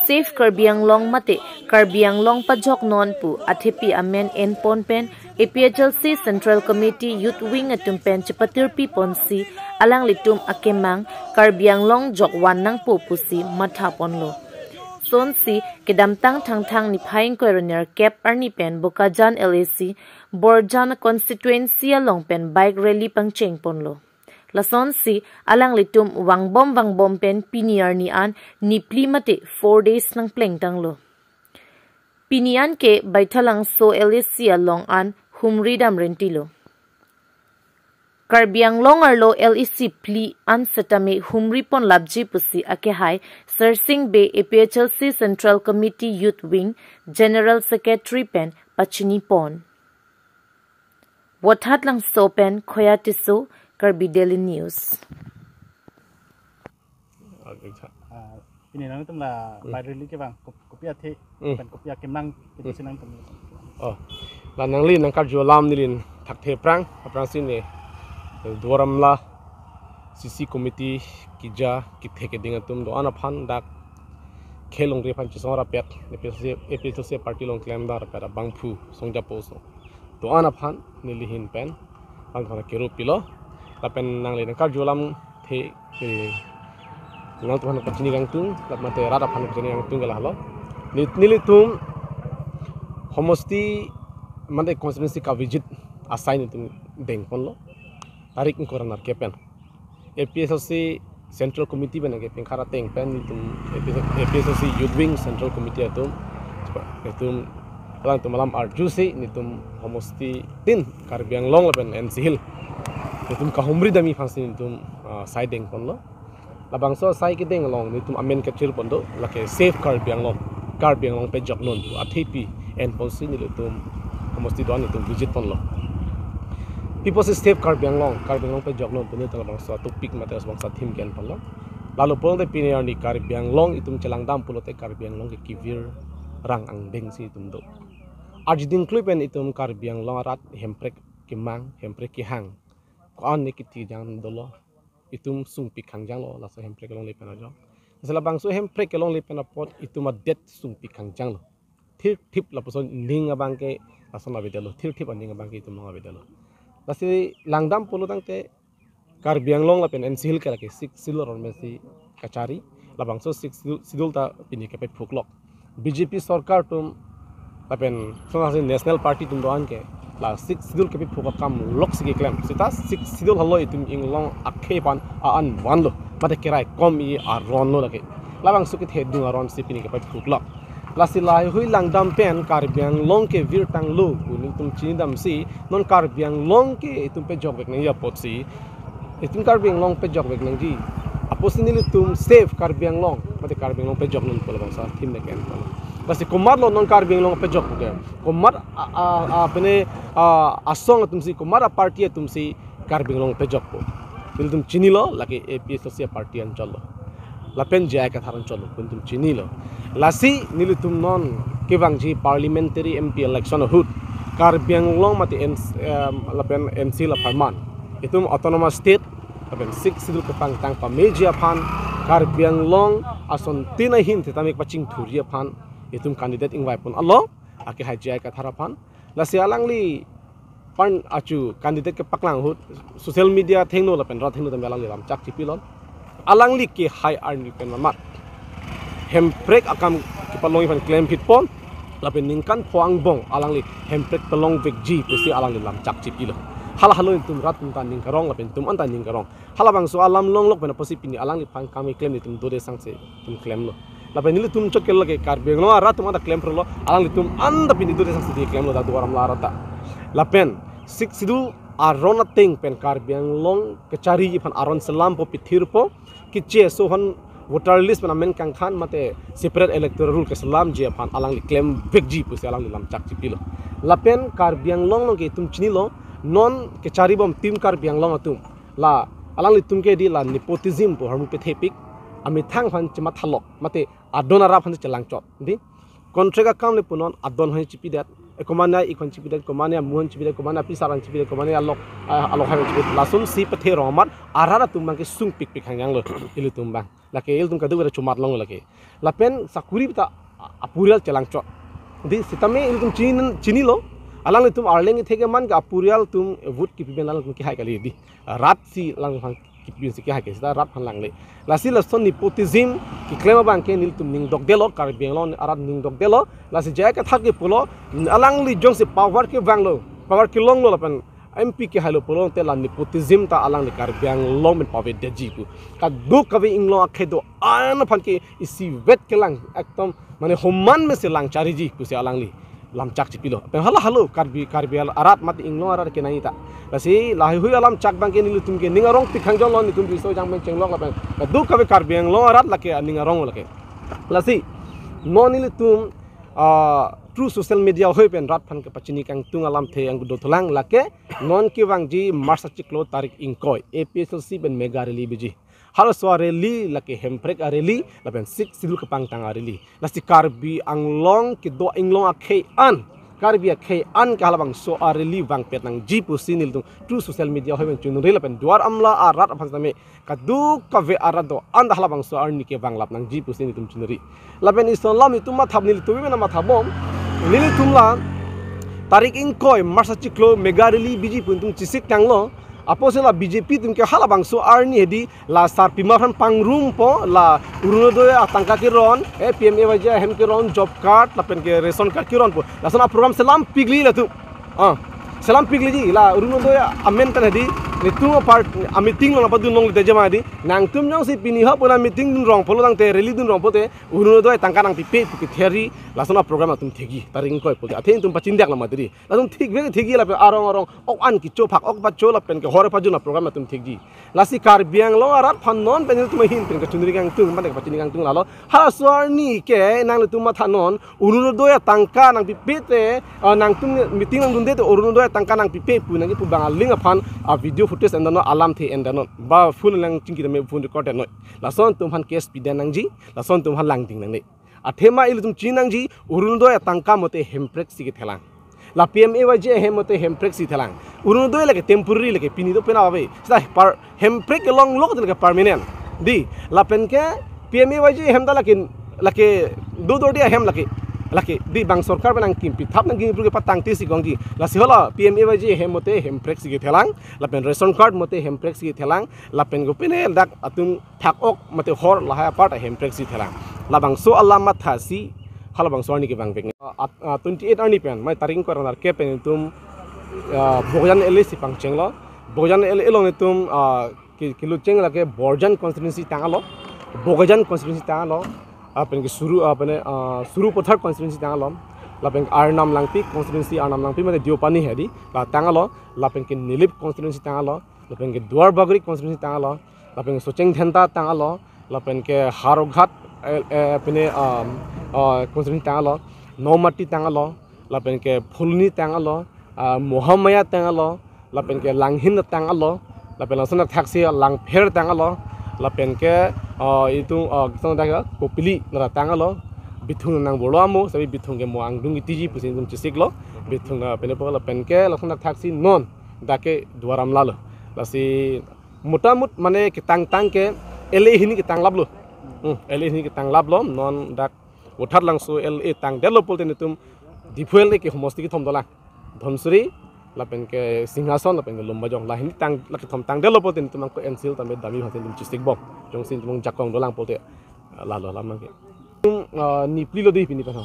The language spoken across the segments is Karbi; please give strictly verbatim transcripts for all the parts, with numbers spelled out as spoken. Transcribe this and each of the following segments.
Save Karbi Anglong mate Karbi Anglong pajoknon pu athepi amen enpon pen A P H L C Central Committee Youth Wing atum pen chepatirpi ponsi alanglitum akemang Karbi Anglong jokvan nangpo pusi mathaponlo. Sonsi kedamtang Thangthang niphai ingkoi ra nerkep arni pen Bokajan L A C Borjan constituency along pen bike rally pangchengponlo. Lasonsi alanglitum vangbom vangbom pen pini arni an nipli mate four days nangplengtanglo. Pini an ke Baithalangso L A C along an humri damrentilo. Karbi Anglong arlo L A C phli an setame humri ponlapji pusi akehai Sarsing Bey A P H L C Central Committee Youth Wing General Secretary pen pachinipon. Vothatlangso pen Khoya Tisso, Karbi Daily News. Ah, pini nangtum la Hmm. Bike rally kevang kop- kopi athe Hmm. pen kopi akemang Hmm. kiti si nangtum. Oh, la nangli nangkarju alam neli thakthe aphrang, aphrangsi ne Duaramla C C committee keja kethe keding atum do-an aphan dak khei longri aphan chesong rapet A P H L C, A P H L C party along klemdar rapet abangphu songjapo so do-an aphan neli ahin pen bang thona keru pilo. Lapen nangli nangkarju alamthe, eh, nangtum aphan pachini kangtung, lap mate rat aphan pachini kangtung ke lahelo. Ni- nelitum homosti mate constituency kavisit asai nelitum dengponlo. Tarik ingkoi ra nerkep pen A P H L C Central Committee pen ke pengkhara teng pen nelitum A P H L C Youth Wing Central Committee atum, itum alangtum alam arjusi nelitum homosti tin Karbi Anglong lapen N C Hills nelitum kahumri dam aphansi nelitum, ah, sai dengponlo. Labangso sai kedeng along nelitum amen kechirpon do, lake Save Karbi Anglong, Karbi Anglong pejoknon pu athepi enponsi nelitum homosti do-an nelitum visit ponlo. People say Save Karbi Anglong, Karbi Anglong pejoknon pu nelitum labangso topic mate labangso theme ke enponlo. Lalu pulote pini arni Karbi Anglong itum chelangdam pulote Karbi Anglong ke kevir rang angdengsi itum do. Arjuding klui pen itum Karbi Anglong arat Hemprek kemang, Hemprek kehang, ko-an ne kiti jang dolo, itum sungpik hangjanglo laso Hemprek alongle pen ajok. Lasi labangso Hemprek alongle pen apot itum adet sungpik hangjanglo. Thirthip lapuson ning abang ke lason avedetlo, thirthip aning abang ke itum long avedetlo. Lasi langdam pulo tangte Karbi Anglong lapen N C Hills ke lake Sixth Schedule aron pensi kachari, labangso Sixth Schedule, Schedule ta pini kepet phuklok. B J P sorkar atum lapen sonasi National Party atum do-an ke la Sixth Schedule kepet phuk akam loksi keklem. Seta Sixth Schedule halo itum inglong akhei aphan a-an vanlo, mate keraikom i aronlo lake. Labangso kethedung aronsi pini kepet phuklok. Lasi laheihui langdam pen Karbi Anglong ke virtanglo pu nelitum chinidamsi non Karbi Anglong ke itum pejokvek nangji apotsi, itum Karbi Anglong pejokvek nangji apotsi nelitum Save Karbi Anglong mate Karbi Anglong pejoknon pu labangso theme ne ke-enpon. Lasi komatlo non Karbi Anglong pejokpo ke, komat a, a, a, pene, a, asong atumsi, komat aparty atumsi Karbi Anglong pejokpo? Nelitum chinilo, lake A P H L C aparty anchotlo, lapen J I Kathar anchotlo pu nelitum chinilo. Lasi nelitum non kevangji parliamentary M P election ahut Karbi Anglong mate N-, em, lapen N C Hills apharman itum autonomous state lapen Sixth Schedule kepangtang pameji aphan, Karbi Anglong ason tin ahin setame pachingthurji aphan itum candidate ingvaipon along, akehai J I Kathar aphan. Lasi alangli pan achu candidate kepaklang ahut social media athengno lapen rat athengno tame alangli lam chakchipilon. Alangli kehai arni pen mamat Hemprek akam kepalongji aphan klemphitpon, lapen ningkan pho angbong alangli Hemprek palongvekji pusi alangli lam chakchipilo. Hala halo itum rat atum ta ning karong lapen itum anta ning karong. Halabangso alam longlok pen apotsi pini alangliphan kam keklem nelitum dode sangse itum klemlo. Lapen nelitum chot ke lake Karbi Anglong arat atum anta klemprolo, alanglitum anta pini dode sangse di klemlo, dak Duaramla arat ta. Lapen Sixth Schedule aron ateng pen Karbi Anglong kechari aphan aron selampo, pithirpo, keche ason voter list pen amen kangkhan mate separate electoral roll keselamji aphan alangli klemvekji pusi alangli lam chakchipilo. Lapen Karbi Anglong along ke itum chinilo, non kecharibom Team Karbi Anglong atum, la alanglitum ke di la nepotism pu ahormu pethepik, amethang aphan chemathalok mate adon arap aphan chelangchot, di contract akam le punon adon aphan chipidet, Komane ikhon chipidet, komane amu an chipidet, komane apisar an chipidet, komane alok, ah, alok hai chipidet. Lasonsi pathe rong amat arat atum abangke sungpikpik hangjanglo ilitum abang. Lake ilitum kadokave chumat longlo lake. Lapen sakuri ta apurial chelangchot. Di sitame ilitum chini, chinilo. Alanglitum arleng itheke man ke apurial atum vote kipi pen alanglitum kehai kali di. Rat si alangliphan kipi si kehai ke seta rat aphan langle. Lasi lason nepotism keklem abangke nelitum ning dokdetlo, Karbi Anglong arat ning dokdetlo. Lasi J I Kathar ke pulo, alangli jongsi power kevanglo, power kelonglo lapen M P kehailo pulote la nepotism ta alangli Karbi Anglong pen pavedetji pu. Kadokave inglong akhei do-an aphan ke isivet kelang, ekdom mane homan mesi lang chariji pusi alangli lamchak chipilo. Pen hala halo Karbi, Karbi al-, arat mate inglong arat kenangji ta. Lasi lahaihui alamchak abangke nelitum ke ning arongpik hangjanglo, nelitum riso jang pen chenglok lapen kadokave Karbi Anglong arat lake ning arong lake. Lasi non nelitum, ah, through social media ahoi pen rat aphan kepachini kangtung alamthe angku dothulang lake non kevangji March achiklo tarik ingkoi A P H L C pen mega rally biji. Halaso a-rally lake Hemprek a-rally lapen Sixth Schedule kepangtang a-rally. Lasi Karbi Anglong kedo inglong akhei an, Karbi akhei an ke halabangso a-rally vangpet nangji pusi nelitum through social media ahoi pen chunri lapen Duar Amla arat aphan sitame kadokave arat do-an ta halabangso arni ke vanglap nangji pusi nelitum chunri. Lapen ison alam nelitum mathap nelitum mena mathabom. Nelitum la tarik ingkoi March achiklo mega rally B J P atum chesik tanglo. Apotsi la B J P atum ke halabangso arni hedi la sarpimar aphan pangrumpo, la Orunodoi atangka keron, eh, P M A Y G ahem keron, job card lapen ke ration card keronpo. Lason a-program selam pikli latum. Ah, selam pikliji la Orunodoi amen pen hedi nelitum apart a-meeting along padun longle jema hedi. Nangtum jongsi pini ha puna meeting dun rong pulo tangte, rally dun rong pulote Orunodoi atangka nangpipe pu ketheri, lason a-program atum thekji, tarik ingkoi pulote. Athe nelitum pachinidaklo mati di. Latum thekvek thekji lapen arong arong ok an kecho phak ok pacho lapen ke hor pajun a-program atum thekji. Lasi Karbi Anglong arat aphan non pen nelitum ahin pen kachunri kangtung, pen kepachini kangtung lalo. Halaso arni ke nanglitum matha non, Orunodoi atangka nangpipe te, ah, nangtum meeting nangdunde te Orunodoi atangka nangpipe pu nangkipu abang aling aphan a-video footage endanon, alamthe endanon. Ba phone lang chingki tame phone record ennon. Lason atum aphan case piden nangji, lason atum aphan langding nangne. Athema ilitum chinangji, Orunodoi atangka mate Hemprek si kethelang. La P M A Y G ahem mate Hemprek si thelang. Orunodoi lake temporary lake pini do pena ave. Seta par Hemprek kelong lok lake permanent. Di, lapen ke P M A Y G ahem ta lake, lake do do di ahem lake. Lake di bang sorkar pen nangkim pithap nangkim pru ke patang tisi kongji. Lasi hala P M A Y G ahem mate Hemprek si kethelang. Lapen ration card mate Hemprek si kethelang. Lapen kopine dak atum thak ok mate hor lahai apart a-Hemprek si thelang. Labangso alam mathasi halabangso arni kevangvek ne. At, ah, twenty-eight arni pen, mai tarik ingkoi ra nerkep pen nelitum, ah, Bokajan L A si pangchenglo. Bokajan L A along nelitum, ah, ke, kelucheng lake Borjan constituency tanglo. Bokajan constituency tanglo. Lapen ke Suru, ah, pen, ah, Sarupathar constituency tanglo. Lapen ke Arnam Langpi constituency, Arnam Langpi mate Deopani hedi. La tanglo. Lapen ke Nilip constituency tanglo. Lapen ke Duar Bagori constituency tanglo, lapen ke Socheng Dhenta tanglo, lapen ke Howraghat, eh, eh, pine, um, uh, constituency tanglo, Nomati tanglo, lapen ke Phuloni tanglo, uh, Mahamaya tanglo, lapen ke Langhin tanglo, lapen lason thaksi Langpher tanglo, lapen ke, uh, itum, uh, kisong dak Kopili nara tanglo, Bithung nang bolo amo, sabi Bithung ke mo angdung itiji pusi itum chesiklo, Bithung na pine po lapen ke lason thaksi non dak ke Duar Amla lo. Lasi motamot mane ketangtang ke L A hini ketanglaplo. Hmm, L A hini ketanglaplo, non dak Vothatlangso L A tangdetlo pulote nelitum Diphu L A ke homosti kethom dolang. Dhansiri, lapen ke Singhason, lapen ke Lumbajong. La hini tang, la kethom tangdetlo pulote nelitum angko N C L tame dami bhante nelitum chesikbom. Jongsi nelitum jakong dolang pulote. Lalo lam abangke. Hmm, ah, niplilo di pini pen ho.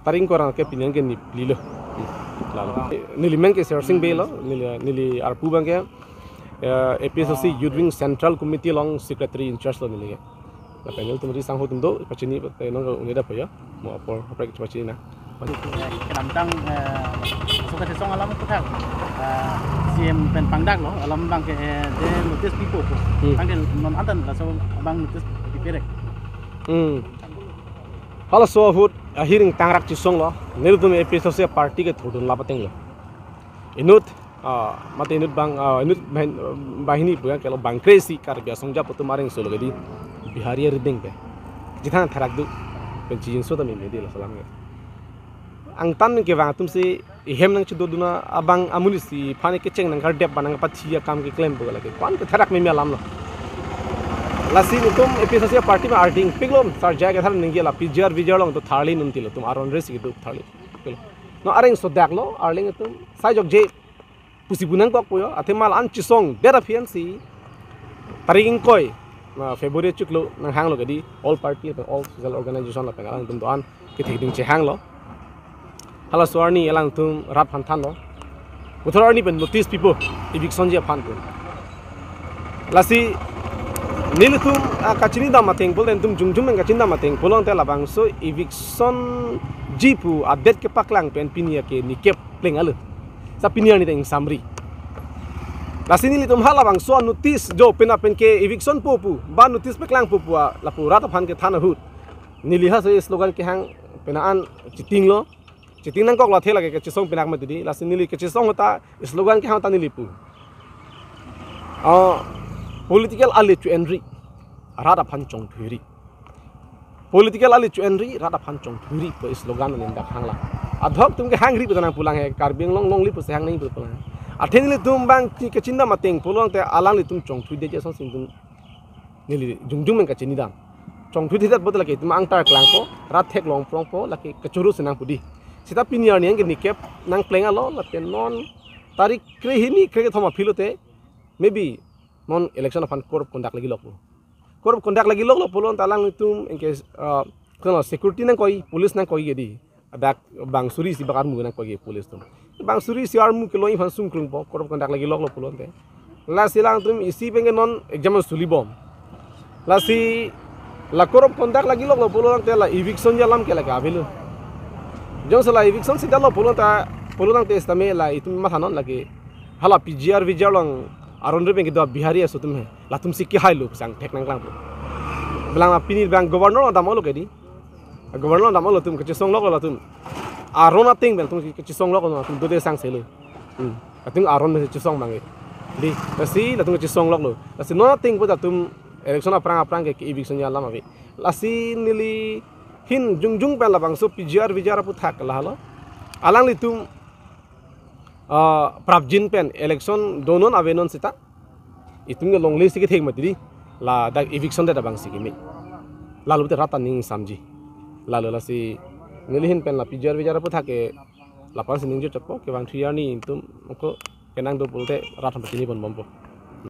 Tarik ingkoi ra nerkep pini abangke niplilo. Hmm, lalo. Neli men ke Sersing Bey lo, neli, neli arpu abangke, eh, A P H L C Youth Wing Central Committee along Secretary in charge lo neli ke. Lapen nelitum ri sangho atum do, pachini, eh, non unida pa ya. Mo apor, apor pachini na. Kedamtang, eh, so kachesong alam kothak, eh, C M pen pangdaklo, alam abangke, eh, de notice pipo ko. Hmm. Tangte non anta laso abang notice piperek. Hmm. Halaso ahut ahiring tangrak chesonglo, nelitum A P H L C party ke thurdun lap atenglo. Inut, ah, mate inut bang, ah, inut bahin-, banghini pu abangke lo bangkre isi Karbi asong jap atum areng solo ke di Bihari arideng ke. Jithan tharak do, pen chijinso ta meme di laso alam ke. angtan kevang atum si ihem nangchedodun abang amonit si aphan kecheng nangkardep ba nangpathi akam keklem po lake. Ko-an ketherak meme alam lo. Lasi netum A P H L C party ma arding piklo, sar jai kethar ningje la P G R V G R along to tharli nuntil atum aron resi kedo tharli. Piklo. Non areng sodak lo, arleng atum. Sai jokje pusi pu nangkok po yo, athe mal an chesongdet aphi ansi tarik ingkoi, ah, February chiklo nanghanglo kedi, all party lapen all social organization lapen alangtum do-an kethekding chehanglo. Halaso arni alangtum rat aphan thanlo. Puthot arni pen notice pipo, evictionji aphan pu. Lasi nelitum, ah, kachinidam ateng pulote, netum jongjong pen kachinidam ateng pulote labangso evictionji pu a-date kepaklang pen pini ake nikep pleng alo. Sa pini arni ta ingsamri. Lasi nelitum halabangso notice jo penap pen ke eviction po pu, ba notice paklangpo pu a, lapu rat aphan kethan ahut, neli halaso slogan kehang pen an chetinglo. Cheting nangkok lo athe lake kachesong pinak mati di. Lasi neli kachesong ahut ta slogan kehang ta neli pu. Ah, political ali chu-enri, rat aphan chongthuiri. Political ali chu-enri, rat aphan chongthuiri pu slogan neli dak hanglo. Adhok atum kehangri pu ta nangpulang he, Karbi Anglong longle pusi hang nangji pu pulang. Athe nelitum abang ke kachinidam ateng pulote alanglitum chongthuidet asonsi netum neli jongjong pen kachinidam. Chongthuidet pulote lake itum angtar klangpo, rat theklong prongpo, lake kachoro si nangpu di. Seta pini arni anke nikep nangpleng alo, lapen non tarik krehini krekethom aphi lote, maybe non election aphan code of conduct lagi lokpo. Code of conduct lagi loklo pulote alanglitum anke, ah, kono security nangkoi, police nangkoi kedi. Dak bang suri isi bak armu nangkoi ke police atum. Bang suri isi armu kelongji aphan sungkrungpo, code of conduct lagi loklo pulote. Lasi alangtum isi pen ke non exam suli bom. Lasi la code of conduct lagi loklo pulote la evictionji alam ke lake avelo. Jongsi la eviction si damlo pulote, pulote sitame la itum mathanon lake hala P G R V G R along aron ri pen kedo Bihari aso atum he. Latum si kehailo sang thek nangklangpo. Belang la pini bang governor damlo kedi. Governor damlo atum kachesong loklo atum. Aron ateng pen atum kachesong loklo atum dode sangselo. Hmm. Atum aron pen chesong abang ke. Di, lasi latum kachesong loklo. Lasi non ateng pu atum election aphrang aphrang ke evictionji alam ave. Lasi neli ahin jongjong pen labangso P G R V G R aphuthak lahelo. Alanglitum, ah, prapjin pen election donon avenon seta itum ke longle si kethek mati di, ladak eviction det abang si keme. Lalo te rat aning samji. Lalo lasi neli ahin pen la P G R V G R aphuthak ke lapu-an si ningje chotpo, kevang three arni itum ko kenang do pulote rat aphan pachini pon bompo.